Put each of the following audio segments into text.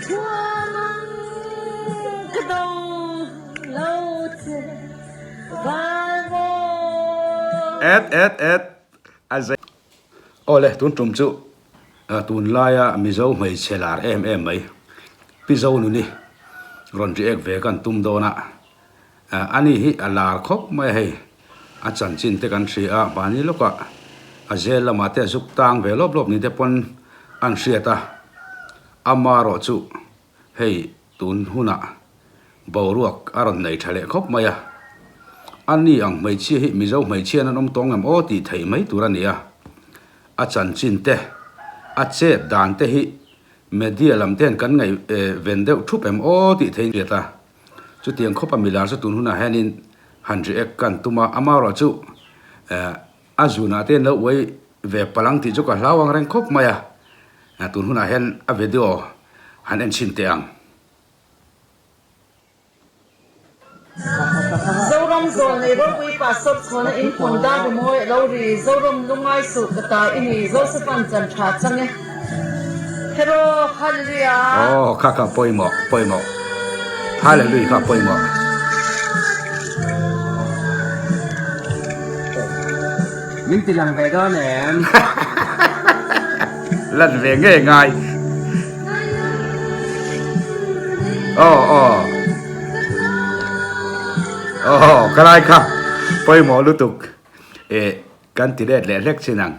Thuam ang ka do lo che valmawi. Et et et a zei. Awle tun tum chu tunlaia Mizo hmeichhe lar em em mai Pi Zonuni rawn react ve kan tum dawn a. Ani hi a lar khawp mai a hei, a chanchin te kan hria a, mahni lawkah a zel lamah te a zuk tang ve lawp lawp ni te pawn an hriat a, amarawh chu hei tun hunah boruak a rawn nei tha leh khawp mai a, ani ang hmeichhia hi Mizo hmeichhia an awm tawng em aw tih theih mai tur a ni a, a chanchin te, a chet dan te hi media lam ten kan ngaih ven deuh thup em aw tih theih hriat a. Chutiang khawpa milar chu tun hunah hianin han react kan tum a, amaherawh chu a zunah te an lo uai ve palh ang tih chu ka hlau ang reng khawp mai a, tun hunah hian a video han en chhin teh ang. Zoram zawl nei ropui Pastor chhuana in hmun dar rimawi a lo ri, Zoram lungai suh ka ta i ni, Josephan chan tha chang e. Hero Hallelujah. Aw kha kha pawimawh pawimawh Hallelujah kha pawimawh. Min ti lang ve dawn em? Lan ve ngei ngai. Aw aw. Aw ka lai kha pawimawh lutuk eh kan ti let leh hlek chin ang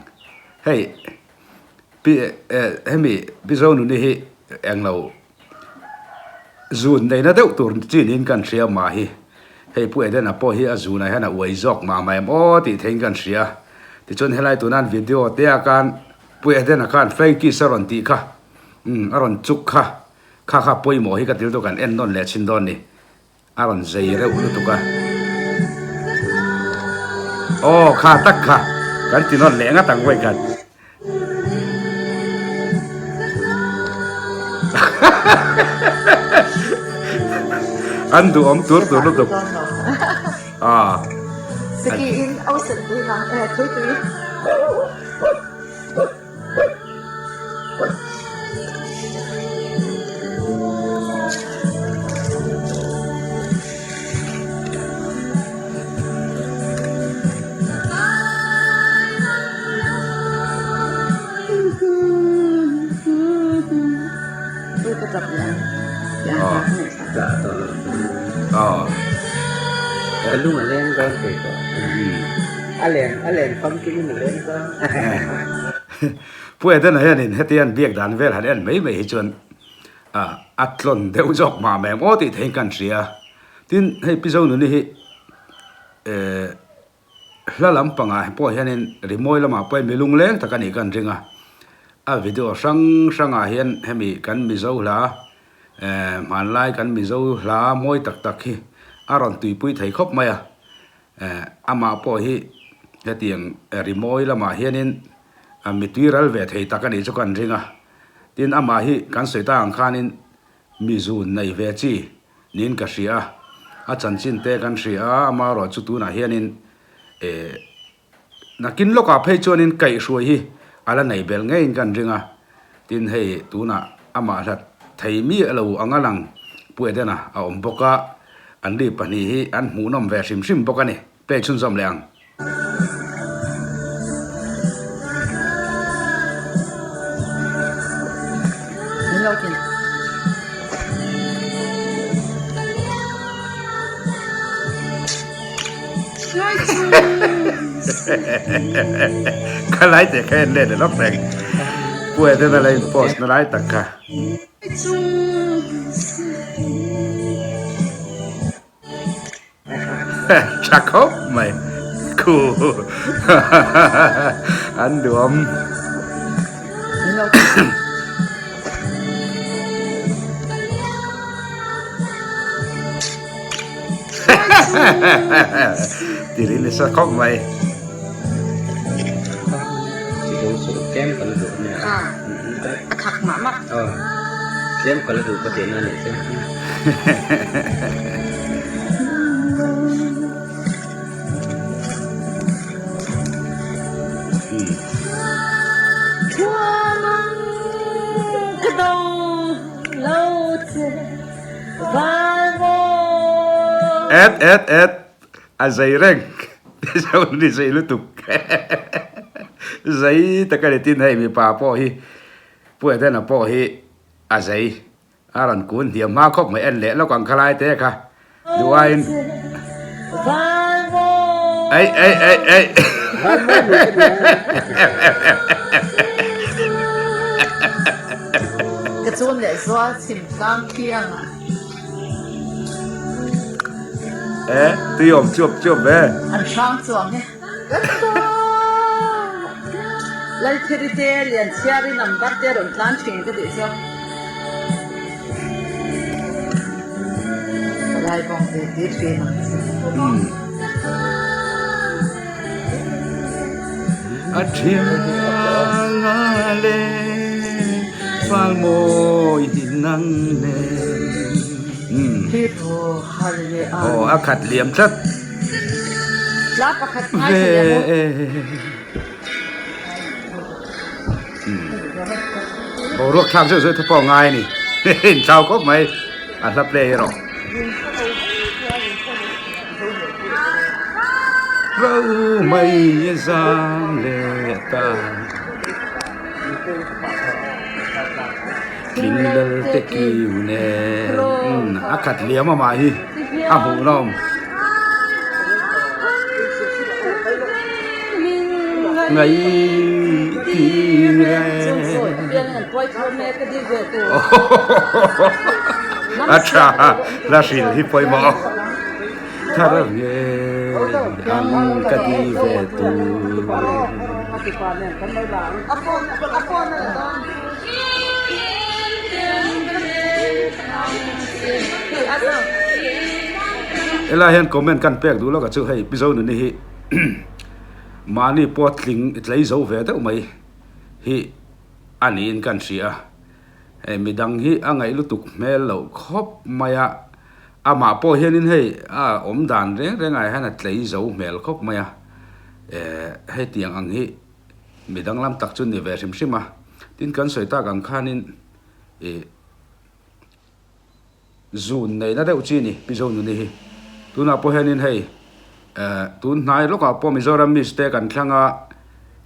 hei. Pi hemi Pi Zonuni hi englo zun neihna deuh tur chi niin kan hria mah hi. Hei Pu Edena pawh hi a zunah hian a uai zawk mah mah em aw tih theiin kan hria. Tichuan helai tuna an video te ah khan Pu Edena khan flying kiss a rawn tih kha umm a rawn chuk kha kha kha pawimawh hi ka til tawh kan en nawn leh chhin dawn ni. A rawn zei reuh lutuk a. Aw kha tak kha kan ti nawn leh ngat ang vawi khat. An duhawm tur tur lutuk. Ah. Siki in ausen tui na eh thui tui. Lung a leng dawn thei tawh. A len a len famkim in a leng dawn. Pu Edena hianin heti an biak dan vel han en mai mai hi chuan a tlawn deuh zawk mah mai ang aw tih theihin kan hria. Tin, hei Pi Zonuni hi hla lampangah pawh hianin rimawi lamah pawh hian mi lungleng tak a nih kan ring a. A video hrang hrangah hian hemi kan Mizo hla hmanlai kan Mizo hla mawi tak tak hi a rawn tuipui thei khawp mai a. Amah pawh hi hetiang rimawi lamah hianin mitui ral ve thei tak a nih chu kan ring a. Tin, amah hi kan sawi tak ang khanin mi zun nei ve chi niin ka hria a. A chanchin te kan hria a, amaherawh chu tunah hianin nakin lawkah phei chuanin kaihhruai hi a la nei belh ngeiin kan ring a. Tin, hei tunah amah hlat thei miah lo anga lang Pu Edena a awm bawk a, an ri pahnih hi an hmuhnawm ve hrim hrim bawk a ni. Play chhunzawm leh ang. Ka lai teh kha en let leh lawk reng. Pu Edena la in post na lai tak kha. Tha khawp mai. Khu an duam. Tiri nasa khawp mai. A thak mah mah. Tlem ka la duh ka tihna a nih chu. Ka do lo. Et et et a zei reng Zonuni zei lutuk zei tak a ni tin hei mipa pawh hi Pu Edena pawh hi a zei a rawn kun hniam hma khawp mai en leh lawk ang kha lai te kha duh aiin ei ei ei ei Ka chun leh zual chhim tlang thiang ah. E tui awm chuap chuap ve. An hrang chuang e. Lalthiri te Lianchhiari number te rawn tlan thin ka tih chu. Palai bawng ve ti thin ang chu. A thiang a le fal mawi hi nang nen. Aw a khat liam tlat. Ve e. Boruak thlak zeuh zeuh te pawh a ngai a ni. Inthlau khawp mai a hla play erawh. Ro mai a zam leh ta. Tling lal te kiu nen a khat liam amah hi a hmuhnawm. A tha la hril hi pawimawh thar nge ang ka ti ve tur. Helai hian comment kan pek duh lawk a chu hei Pi Zonuni hi mahni pawh tling tlei zo ve deuh mai hi a niin kan hria a, hei midang hi a ngaih lutuk hmel loh khawp mai a, amah pawh hianin hei a awm dan reng reng ah hian a tlei zo hmel khawp mai a, eh hetiang ang hi mi danglam tak chu ni ve hrim hrim a, tin kan sawi tak ang khanin ih. Zun neihna deuh chi a ni Pi Zonuni hi. Tunah pawh hianin hei eh tun hnai lawkah pawh Mizoram Miss te kan thlang a,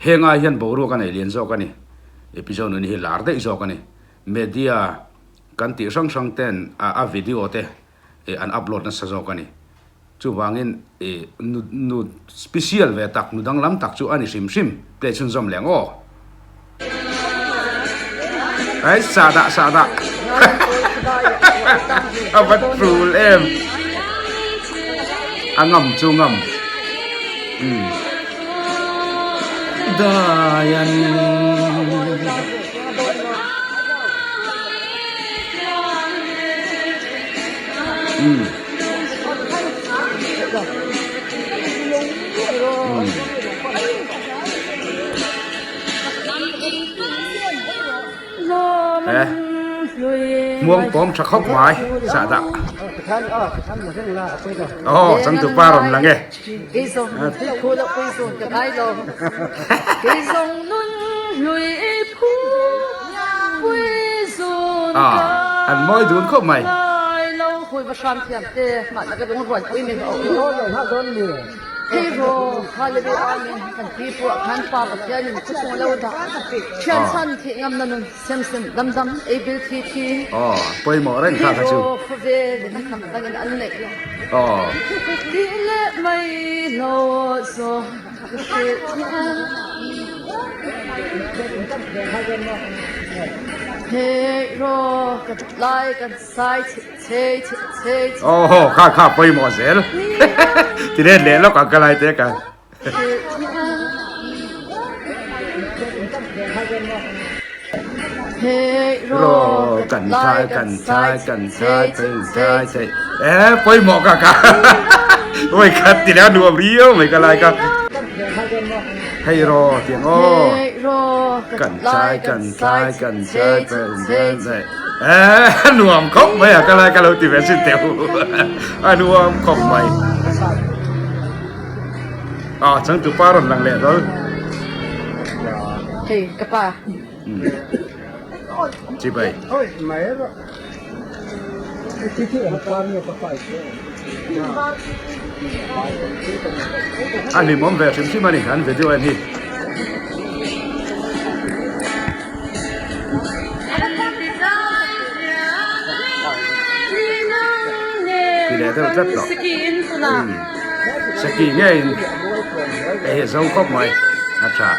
heng ai hian boruak a nei lian zawk a ni. Pi Zonuni hi lar daih zawk a ni. Media kan tih hrang hrang ten a video te an upload nasa zawk a ni. Chuvangin i nu nu special ve tak, nu danglam tak chu a ni hrim hrim play chhunzawm leh ang aw. Ai sahdah sahdah a va tul em a ngam chu ngam umm daian. Umm. Muang pawm tha khawp mai sah dah. Aw changtupa rawn lang e. An mawi dun khawp mai. Aw pawimawh reng kha kha chu. Aw. Aw kha kha pawimawh zel ti let leh lawk ang ka lai te ka. Ro kan thai kan thai kan thai kan thai thei e pawimawh ka ka oi khat ti leh a nuam riau mai ka lai ka hei ro tiang aw kan thai kan thai kan thai kan thai e a nuam khawp mai a ka lai ka lo ti ve sin teuh a nuam khawp mai. Ah changtu pa rawn lang leh hlawl. Hei ka pa. Chibai. A hlimawm ve hrim hrim a ni an video en hi. Ti leh deuh tlat tawh. Seki ngeiin hei hi zo khawp mai a tha.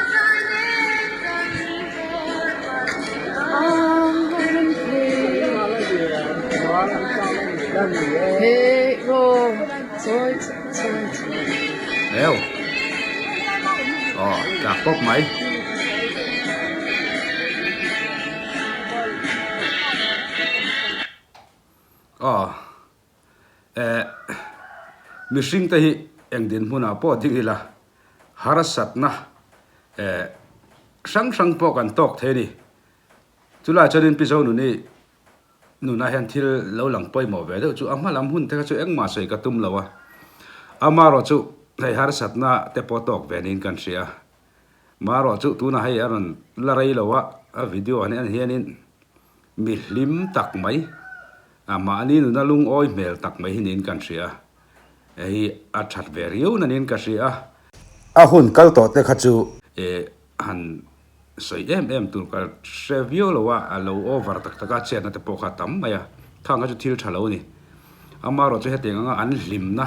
Eo Aw tlak pawp mai. Aw Eh mihring te hi eng dinhmunah pawh ding ila harsatna eh hrang hrang pawh kan tawk thei a ni. Chulai chuanin Pi Zonuni nunah hian thil lo lang pawimawh ve deuh chu a hma lam hun te kha chu engmah sawi ka tum lo a, amaherawh chu hei harsatna te pawh tawk ve niin kan hria. Maherawh chu tunah hei a rawn la rei lo a, a video han en hianin mi hlim tak mai, a mahni nuna lungawi hmel tak mai hi niin kan hria a, hei a that ve riau na niin ka hria a. A hun kal tawh te kha chu han sawi em em tur ka hre viau lo a, a lo over tak tak a, chetna te pawh kha a tam mai a, khang kha chu thil tha lo a ni. Amaherawh chu hetiang anga an hlimna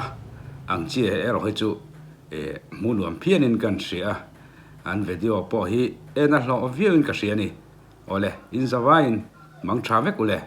ang chi erawh hi chu hmuh nuam phianin kan hria a, an video pawh hi en a hlawh viauin ka hria a ni. Awle, in zavaiin mang tha vek u le.